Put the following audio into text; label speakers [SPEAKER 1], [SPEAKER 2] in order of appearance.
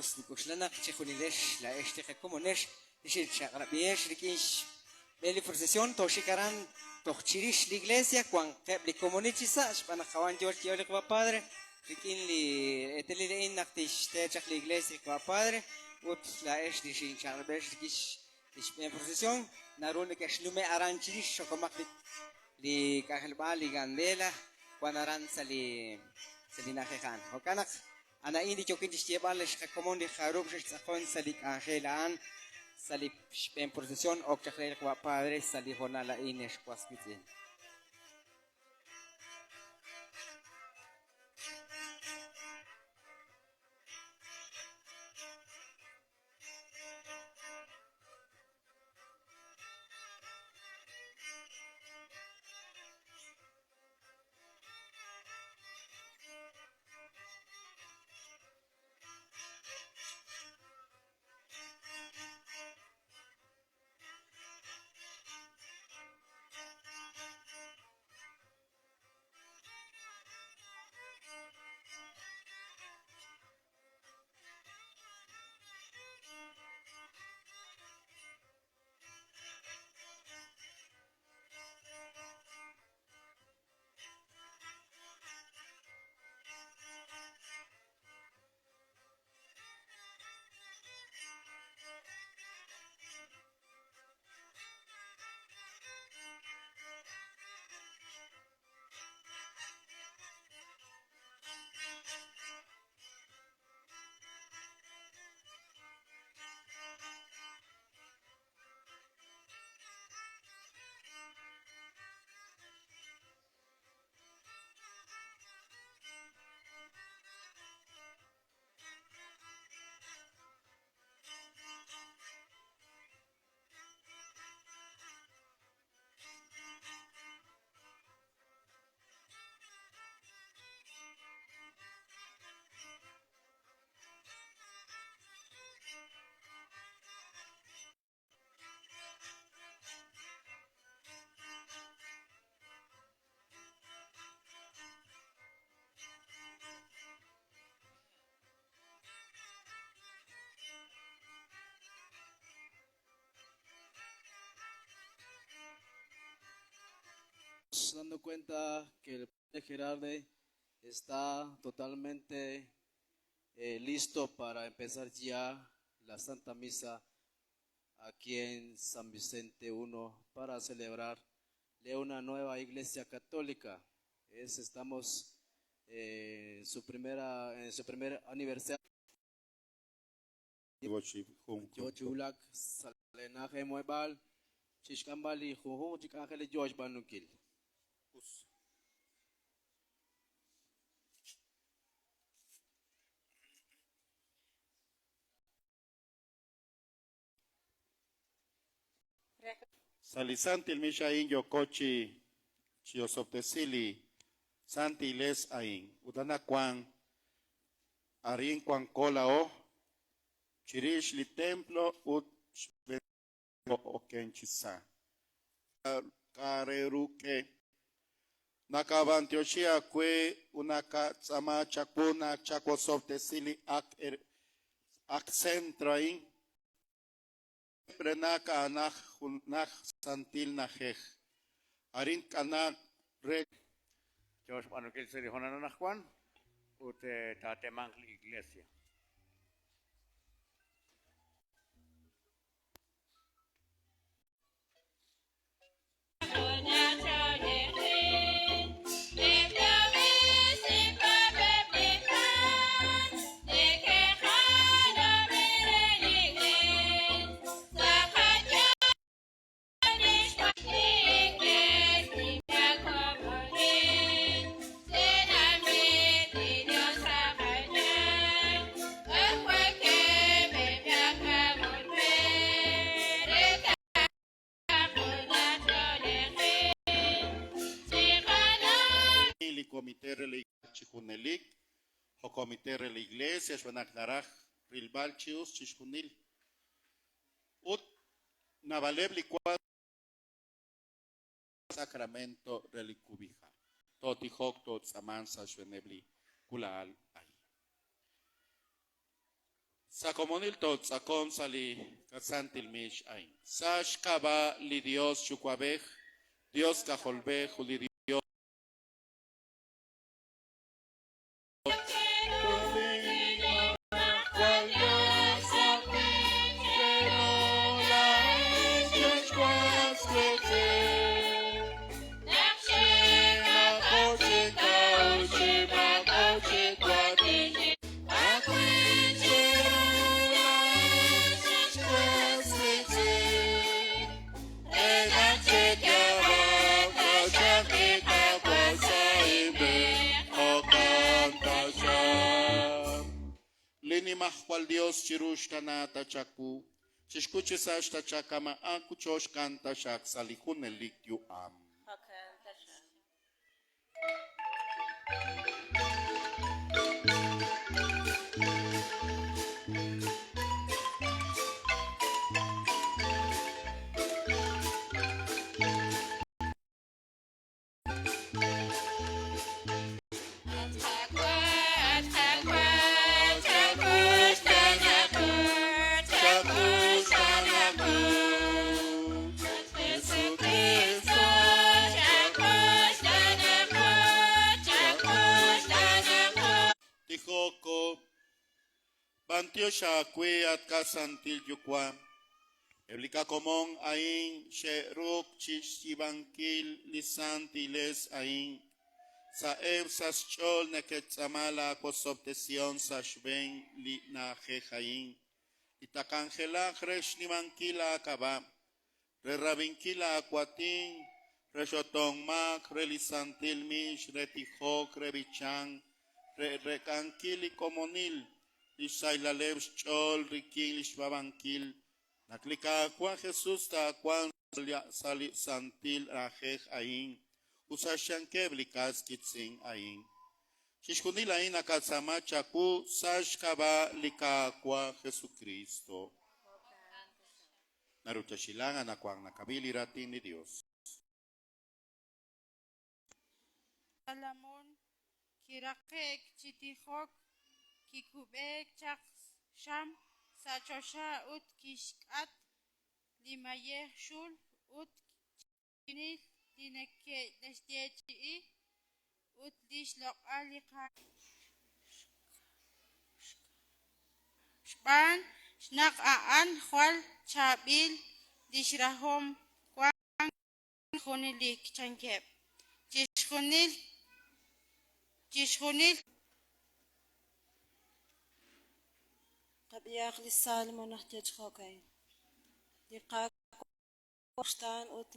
[SPEAKER 1] Us nink'oxla naq chejunilex laa'ex li qakomonex li xe'chaq'rab'ihex rik'in xb'een li procesión tooxik aran toj chirix li iglesia wanqeb' li komonil chi sa' xb'aan naq a'an yoo xyeeb'al li qawa' padre rik'in li eetalil a'in naq tixte chaq li iglesia li qawa' padre ut laa'ex li xinchaq'rab'ihex rik'in li xb'een procesión naru nekexnume' aran chirix xokomaq li li k'anjelob'aal li gandela wan aran sa' li sa' li na'ajej a'an. Jo'kan naq a'an a'in li yookin chixyeeb'al ex qakomon li jarub' xextz'aqon sa' li k'anjel a'an sa' li xb'een procesión ok chaq re li qawa' padre sa' li hoonal a'in ex was wiitz'in.
[SPEAKER 2] Dando cuenta que el padre Gerardo está totalmente listo para empezar ya la Santa Misa aquí en San Vicente 1 para celebrar una nueva iglesia católica. Estamos en su primera, en su primer aniversario. Yochulak Salenaje Muebal, Chishkambali, Jujun, Chikangele, Josh Banukil.
[SPEAKER 3] Salisantil mishain yokochi chiosoptesili santiles ain utana kwan arin kwan kola o chirish li templo ut okenchisa kareruke nakabantioshia kwe unaka tsama chakuna chakosoptesili ak er, ak centro ain prenaka anaj junaj santil najej arin kana re
[SPEAKER 4] Josh Banukil Siri Juan ut tatemang li iglesia.
[SPEAKER 3] Li comité chijunelik o comité de la iglesia xb'aan naraj rilb'al chi us chixjunil ut nabaleb li kwa sacramento relikubija totijok totzaman sa xb'eeneb li kulaal ay. Sa' komonil tootz'aqonq sa' li qasantil miix a'in. Sa' xk'ab'a' li Dios Yuwa'b'ej, Dios K'ajolb'ej ut li Dios. Li Nimajwal Yos chiru xkanaak ta chawu, chixkut chi sa' xtachakama'a kuchoxkan taxaq sa' li junelik yu'am. Tijoko, b'antiox aawe at qasantil Yuwa', eb' li qakomon a'in xe'ruuk chixyiib'ankil li santiles a'in. Sa'eb' sa' xch'ool neke'tz'aama laawosob'tesihom sa' xb'een li na'ajej a'in, li taqanjelaq re xnimankil aak'ab'a', re rab'inkil aawatin, re xotonmaak, re li santil miix, re tijok, re b'ichank, re reek'ankil li komonil, li xsaylaleb' xch'ool rik'in li xpaab'ankil, naq li Qaawa' Jesus taawanq sa' li santil na'ajej a'in ut sa' xyankeb' li kas kitz'in a'in. Chixjunil a'in nakatz'aama chawu sa' xk'ab'a' li Qaawa' Jesukristo. Naru chaxilan anaqwan nakab'i li raatin li Dios.
[SPEAKER 5] Salomón kiraqe'k chi tijok, kikub'eek chaq xam sa' choxa ut kixk'at li mayej xul ut chixjunil li neke'xyeechi'i, ut li xloq'al li Qaawa'. Xb'aan naq a'an jwal chaab'il li xrahom wank junelik, chankeb'. Chixjunil chixjunil.
[SPEAKER 6] Qab'ihaq li Salmo naq ye chi jo'ka'in, Li Qaawa' uxtaan ut.